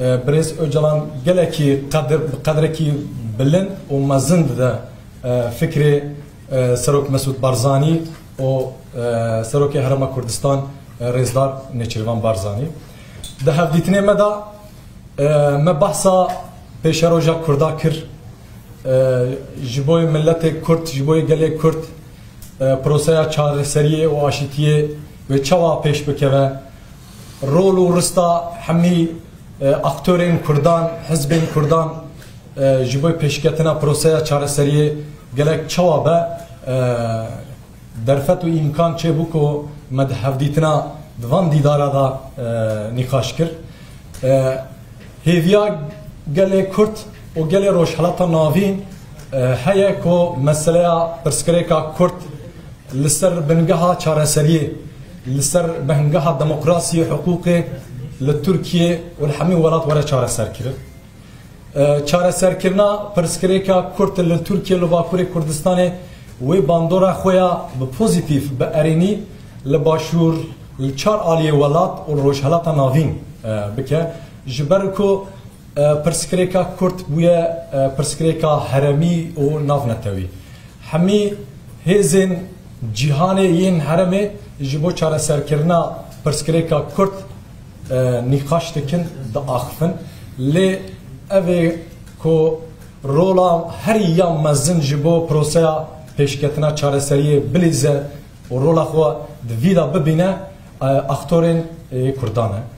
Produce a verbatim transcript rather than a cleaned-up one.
Birêz Ocalan gelekî qedir, bi qedrekî bilind û mezin dide, e, fikrê, e, Serok Mesûd Barzanî û, e, Serokê Herêma Kurdistan, e, Rêzdar Nêçîrvan Barzanî. Di hevdîtinê me de, e, me behsa pêşeroja Kurda kir. E, ji bo miletê Kurd, ji bo gelê Kurd, e, proseya çareseriyê û aşîtiyê wê çawa pêş bikeve? Rol û rista hemî, e, aktorên Kurdan, hizbên Kurdan, e, ji bo pêşketina proseya çareseriyê gelek çawa be, e, derfet û îmkan çêbû ku me di hevdîtina di van dîdara de, e, nîqaş kir. E, hêviya gelê Kurd û gelê Rojhelata Navîn, e, heye ku meseleya pirsgirêka Kurd li ser bingeha çareseriyê, li ser bingeha demokrasiyê, hiqûqê li Tirkiye û li hemî welat were çareserkirin. E, çareserkirina pirsgirêka Kurd li Tirkiye, li Bakurê Kurdistanê, wê bandora xwe ya bi pozîtîf, bi erênî li Başûr, li çar aliyê welat û li Rojhelata Navîn, e, bike. Ji ber ku, e, pirsgirêka Kurd bûye, e, pirsgirêka herêmî û navnetewî. Hemî hêzên cîhanê yên herêmê ji bo çareserkirina pirsgirêka Kurd, e, nîqaş dikin, diaxifin. Lê ev ê ku rola herî ya mezin ji bo proseya pêşketina çareseriyê bilîze û rola xwe di vî de bibîne, e, aktorên, e, Kurdan e.